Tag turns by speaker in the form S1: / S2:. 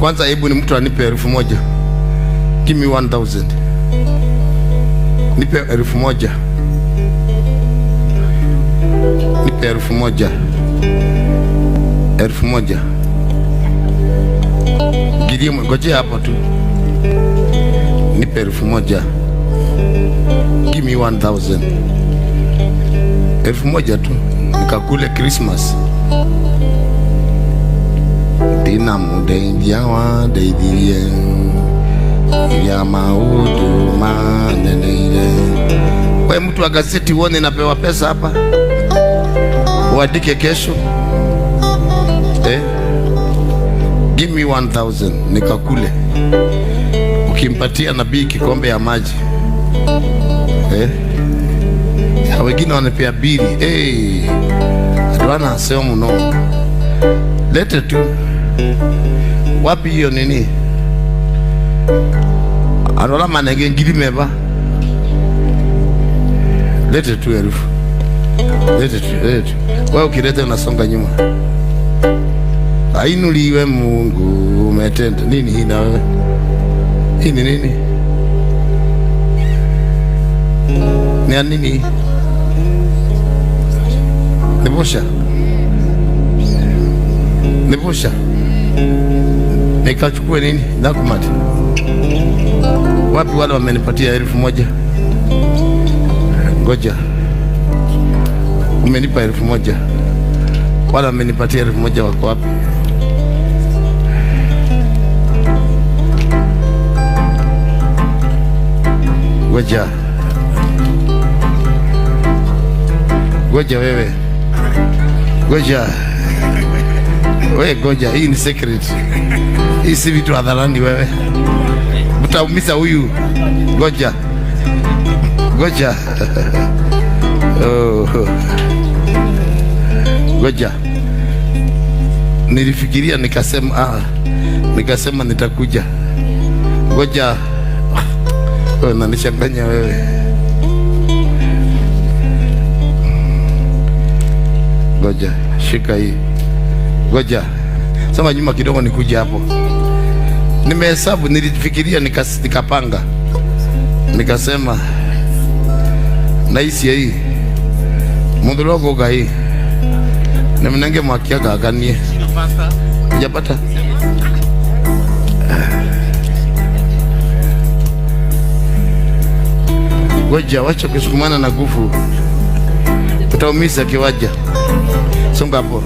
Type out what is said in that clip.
S1: Kwanza hebu ni mtu anipe 1,000. Give me 1,000. Nipe 1,000. Nipe 1,000. 1,000. Girie, ngojea hapo tu. Nipe 1,000. Give me 1,000. 1,000 tu nikakule Christmas. Ndina mudeithia wandeithirie iria maundu maneneire. We mtu wa gazeti uone napewa pesa hapa, uandike kesho eh? Give me 1000 nikakule. Ukimpatia nabii kikombe ya maji eh? Ya wengine wanapea bili hey. Adwana aseo muno, lete tu. Wapi hiyo nini? Anola manenge ngiri meba. Lete tu 1,000. Lete tu, lete tu. Wewe ukileta unasonga nyuma. Ainuliwe Mungu umetenda. Nini hii na wewe? Hii ni nini? Ni ya nini? Ni busha. Ni busha. Nikachukue nini? Nakumati. Wapi wale wamenipatia 1,000? Ngoja. Umenipa 1,000. Wale wamenipatia 1,000 wako wapi? Ngoja. Ngoja wewe. Ngoja. Wewe ngoja, hii ni secret. Hii si vitu hadharani wewe. Mtaumiza huyu. Ngoja. Ngoja. Oh. Ngoja. Nilifikiria nikasema, nikasema nitakuja. Ngoja. Wewe unanichanganya wewe. Ngoja, shika hii. Ngoja. Sema nyuma kidogo nikuje hapo. Nimehesabu, nilifikiria nikapanga. Nikasema naisi hii. Mundu logo gai. Nimenenge mwakia gaganie. Hujapata? Ngoja, wacha kusukumana na nguvu. Utaumiza kiwaja. Songa hapo.